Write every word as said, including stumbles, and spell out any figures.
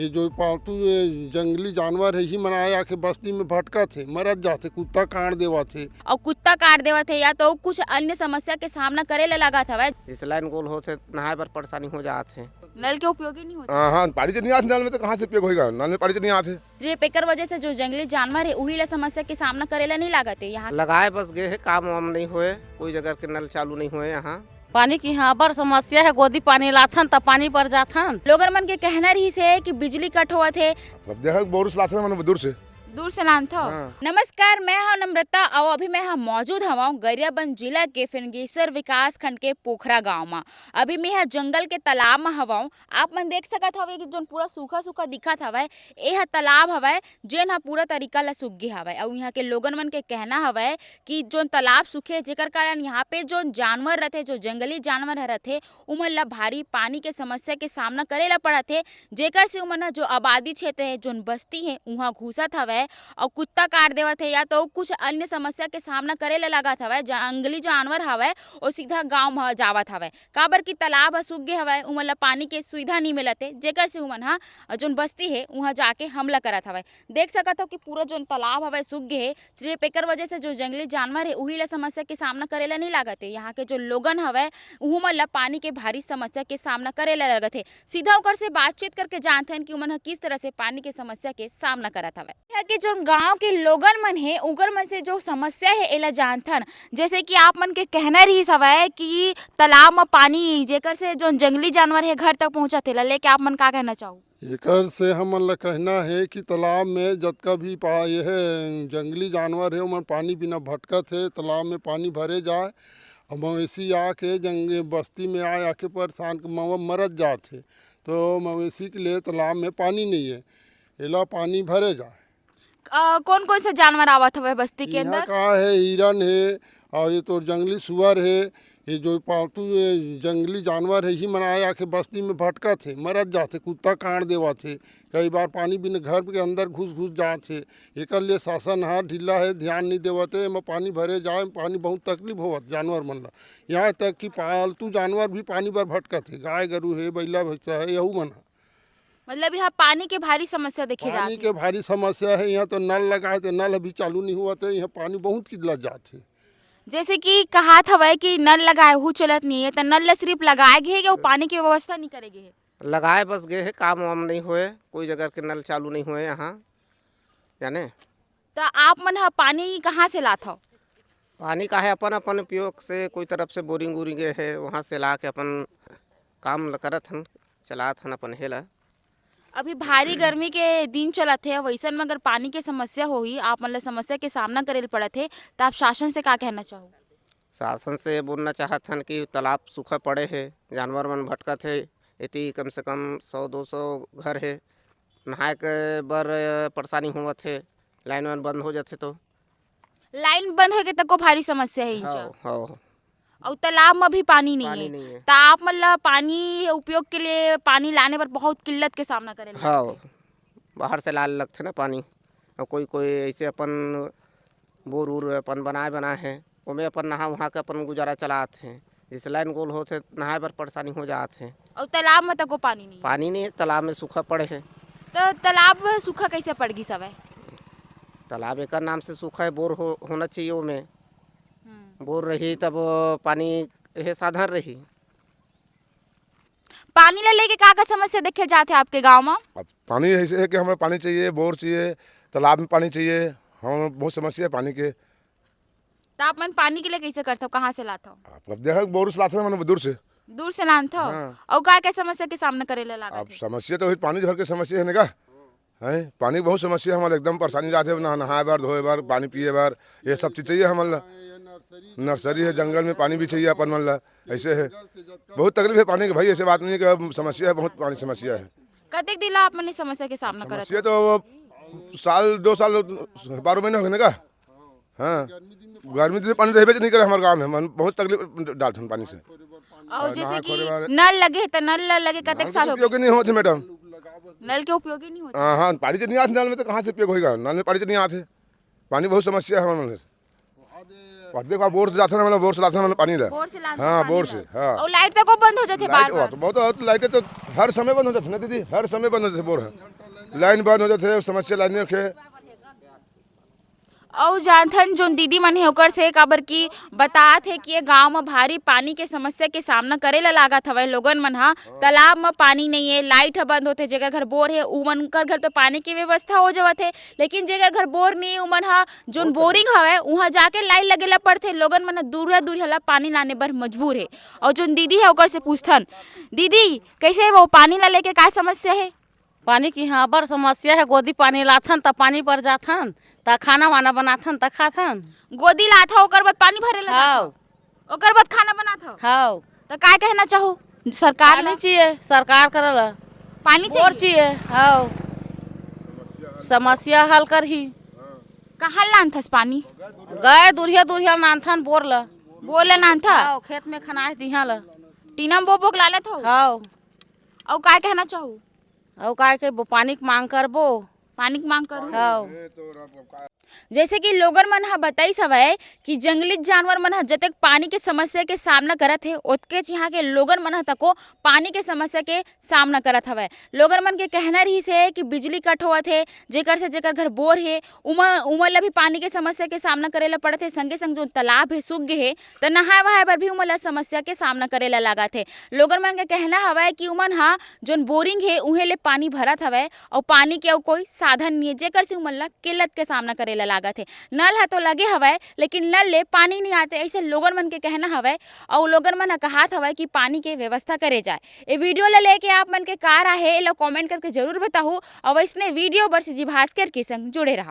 ये जो पालतू, ये जंगली जानवर हे, ही मन आय आके बस्ती में भटकत हे, मरत जाथे, कुत्ता काट देवत हे। अउ कुत्ता काट देवत हे या तो कुछ अन्य समस्या के सामना करे ला लागत हवय। जैसे लाइन गोल होत हे, नहाए बर परेशानी हो जात हे। नल के उपयोगी नहीं होता। हाँ, हाँ, पानी तो नहीं आत नल में, तो कहाँ से उपयोग होएगा? नल में पानी तो नहीं आत हे। सिर्फ एकर वजह से जो जंगली जानवर हे, उही ला समस्या के सामना करे ला नहीं लागत हे। यहाँ लगाए बस गए हे, काम वाम नहीं होए, कोई जगह के नल चालू नहीं होए यहाँ। पानी की यहाँ बड़ समस्या हे, गोदी पानी लाथन त पानी बर जाथन। लोगन मन के कहना रहिस हे कि बिजली कट होवत हे। अब देखा, बोर से लाथन मन दूर से। दूर से लानथव। हाँ। नमस्कार, मैं हव नम्रता अउ अभी मैं ह मौजूद हवं गरियाबंद जिला के फिनगेश्वर विकास खंड के पोखरा गांव म। अभी मैं ह जंगल के तालाब म हवं। आप मन देख सकत हव कि जोन पूरा सूखा सूखा दिखत हवय, ए ह तालाब हवय, जेन ह पूरा तरीका ल सूख गे हवय। अउ इहाँ के लोगन मन के कहना हवय कि जोन तालाब सूखे, जेकर कारण यहाँ पे जोन जानवर रथे, जो जंगली जानवर ह रथे, उमन ला भारी पानी के समस्या के सामना करे ला पड़त हे, जेकर से उमन ह जो आबादी क्षेत्र हे, जोन बस्ती हे, उहाँ घुसत हवय अउ कुत्ता काट देवत हे या तो कुछ अन्य समस्या के सामना करे ला लागत हवय। जंगली जानवर हवय, ओ सीधा गांव म जावत हवय, काबर कि तालाब ह सूख गे हवय, उमन ला पानी के सुविधा नइ मिलत हे, जेकर से उमन ह जोन बस्ती हे, उहाँ जाके हमला करत हवय। देख सकत हव कि पूरा जोन तालाब हवय, सूख गे हे। सिर्फ एकर वजह से जो जंगली जानवर हे, उही ला समस्या के सामना करे ला नइ लागत हे। यहाँ के जो लोगन हवय, उहू मन ला पानी के भारी समस्या के सामना करे ला लागत हे। सीधा ओकर से बातचीत करके जानथन कि उमन ह किस तरह से पानी के समस्या के सामना करत हवय। यहाँ के जोन गांव के लोगन मन हे, उकर मन से जो समस्या हे, एला जानथन। जैसे कि आप मन के कहना रहिस हवय कि तालाब म पानी, जेकर से जोन जंगली जानवर हे, घर तक पहुंचत हे, ला लेके आप मन का कहना चाहू? एकर से हमन ला कहना हे कि तालाब में जतका भी पा-, ये हे, जंगली जानवर हे, ओमन पानी बिना भटकत हे। तालाब में पानी भरे जाए अउ मवेशी आके जंग-, बस्ती में आए, आके परेशान क-, मव-, मरत जात हे, तो मवेशी के लिए तालाब में पानी नहीं हे, एला पानी भरे जाए। अ, कौन-कौन से जानवर आवत हवय बस्ती के इहाँ अंदर? का हे, हिरन हे, अउ ये तोर जंगली सुअर हे, ये जो पालतू ये जंगली जानवर हे, ही मन आय आके बस्ती में भटकत हे, मरत जात हे, कुत्ता काट देवत हे, कई बार पानी बिना घर के अंदर घुस-घुस जात हे। एकर लिए शासन ह ढीला हे, ध्यान नइ देवत हे, एमा पानी भरे जाए, पानी बहुत तकलीफ होवत जानवर मन ला। यहाँ तक कि पालतू जानवर भी पानी बर भटकत हे, गाय गरू हे, बइला भैंसा हे, यहू मन ह। मतलब यहाँ पानी के भारी समस्या देखे जात हे। पानी के भारी समस्या हे। यहाँ तो नल लगाए थे, नल अभी चालू नहीं हुआ थे, यहाँ पानी बहुत किल्लत जात हे। जैसे कि कहात हवय कि नल लगाए हू चलत नहीं है, तो नल ला सिर्फ लगाए गे हे या वो पानी के व्यवस्था नहीं करे गे हे? लगाए बस गे हे, काम वाम नहीं होए, कोई जगह के नल चालू नहीं होए यहाँ, जाने। तो आप मन ह पानी कहाँ से लात हव? पानी का है, अपन, अपन उपयोग से कोई तरफ से बोरिंग उरिंग हे, वहाँ से ला के अपन काम ल करत हन, चलात हन अपन हेला। अभी भारी गर्मी के दिन चलत हे, वैसन में अगर पानी के समस्या होही, आप मन ल समस्या के सामना करे ल पड़त हे, त आप शासन से का कहना चाहू? शासन से बोलना चाहत हन कि तालाब सूखा पड़े हे, जानवर मन भटकत हे, एती कम से कम सौ दो सौ घर हे, नहाए के बर परेशानी होवत हे, लाइन वाइन बंद हो जाथे तो। लाइन बंद होए के तको भारी समस्या हे इंचा। हव, हव। अउ तालाब म भी पानी नहीं पानी हे। नहीं हे। त आप मन ल पानी उपयोग के लिए पानी लाने बर बहुत किल्लत के सामना करे ल हव। पड़थे। बाहर से लाए लगथे ना पानी। अउ कोई, कोई ऐसे अपन बोर उर अपन बनाए, बनाए हे, ओमे अपन नहा उहा के अपन गुजारा चलात हे। जैसे लाइन गोल होत हे, नहाए बर परेशानी हो जात हे। अउ तालाब म तको पानी नहीं हे। पानी नहीं हे, तालाब में सूखा पड़े हे। त तालाब सूखा कैसे पड़ गिस हवय? तालाब एकर नाम से सूखा हे, बोर हो, होना चाहिए ओमे। हम्म। बोर रही तब पानी हे साधन रही। पानी ला लेके का का समस्या देखे जात हे आपके गांव म? अब पानी ऐसे हे कि हमें पानी चाहिए, बोर चाहिए, तालाब में पानी चाहिए, हम बहुत समस्या हे पानी के। त आप मन पानी के लिए कैसे करथव, कहाँ से लाथव? अब देखा, बोर से लाथन मन दूर से। दूर से लानथव? हाँ। अउ का का समस्या के सामना करे ला लागत अब हे? समस्या तो वही पानी भर के समस्या हे ना का? हैं? पानी बहुत समस्या हे, हमन एकदम परेशानी जात हे, ना नहाए बर, धोए बर, पानी पिए बर, ये सब चीज चाहिए हमन ला। नर्सरी हे, जंगल में पानी भी चाहिए अपन मन ला, ऐसे हे। बहुत तकलीफ हे पानी के भाई, ऐसे बात नहीं हे कि अब समस्या हे, बहुत पानी समस्या हे। कतेक दिन ला आप मन ये समस्या के सामना करत समस्या हव? तो अब साल, दो साल, बारह महीना हो गए ना का? हाँ, गर्मी दिन पानी रहबे नहीं करे हमारे गाँव में, मन बहुत तकलीफ डालथन पानी से। अउ जैसे नहाए कि खोरे बर नल लगे हे, त नल ल लगे कतेक नल साल के हो उपयोग गए? नहीं होत हे, मैडम। नल के उपयोग ही नहीं होता। हाँ, हाँ, पानी तो नहीं आत नल में, तो कहाँ से उपयोग होएगा? नल में पानी तो नहीं आत हे। पानी बहुत समस्या हे हमारे मन। देखो, बोर से लाथन हमन, बोर से लाथन हमन पानी ला। बोर से लाथन हाँ, पानी बोर ला। से, हाँ। अउ लाइट तको बंद हो जाथे लाइट, बार-बार? वो तो बहुत, बहुत लाइट है तो हर समय बंद हो जाथे ना दीदी, हर समय बंद हो जाथे बोर ह। लाइन बंद हो जाथे, समस्या लाइन रखे। अउ जानथन जोन दीदी मन हे ओकर से, काबर कि बतात हे कि ये गांव म भारी पानी के समस्या के सामना करे ला लागत हवय। लोगन मन ह तालाब म पानी नइ हे, लाइट ह बंद होथे, जेकर घर बोर हे उमन कर घर तो पानी के व्यवस्था हो जावत हे, लेकिन जेकर घर बोर नइ हे उमन ह जोन बोरिंग हवय उहां जाके लाइन लगे ला पड़थे। लोगन मन ह दूरिहा दूरिहा ला पानी लाने बर मजबूर हे। अउ जोन दीदी हे ओकर से पूछथन, दीदी कइसे हे वो पानी ला लेके का समस्या हे? पानी के इहाँ अब्बड़ समस्या हे, गोदी पानी लाथन त पानी पर जाथन, त खाना वाना बनाथन त खाथन। गोदी लाथव, ओकर बाद पानी भरे ला हाव। जाथव? ओकर बाद खाना बनाथव? हाव। त का कहना चाहू सरकार पानी ला? चाहिए, सरकार करा ला। पानी बोर चाहिए? चाहिए, हाव। समस्या हल करही। कहाँ लानथस पानी? गए दुरिहा दुरिहा लानथन बोर ला। बोर ला लानथा? हाव, खेत में खनाए तिहाँ ला। टीना म बो बो के लानत हो? हाव। अउ का कहना चाहू? अउ का के बो-, पानी के मांग करबो। पानी के मांग करू। हाव। जैसे कि लोगन मन ह बताइस हवय कि जंगली जानवर मन ह जतेक पानी के समस्या के सामना करत हे, ओतकेच इहाँ के लोगन मन ह तको पानी के समस्या के सामना करत हवय। लोगन मन के कहना रिहिस हे कि बिजली कट होवत हे, जेकर से जेकर घर बोर हे, उमन, उमन ल भी पानी के समस्या के सामना करे ल पड़त हे। संगे-संग जोन तालाब हे, सूख गे हे, त नहाए-वहाए बर भी उमन ल समस्या के सामना करे ल लागत हे। लोगन मन के कहना हवय कि उमन ह जोन बोरिंग हे, उहें ले पानी भरत हवय अउ पानी के अउ कोई साधन नइ हे, जेकर से उमन ल किल्लत के सामना करे ल लागत हे। नल ह तो लगे हवय, लेकिन नल ले पानी नइ आते, अइसे लोगन मन के कहना हवय। अउ लोगन मन ह कहात हवय कि पानी के व्यवस्था करे जाए। ए वीडियो ल लेके आप मन के का राय हे, एला comment करके जरूर बताहू। अउ अइसने वीडियो बर सीजी भास्कर के संग जुड़े रहव।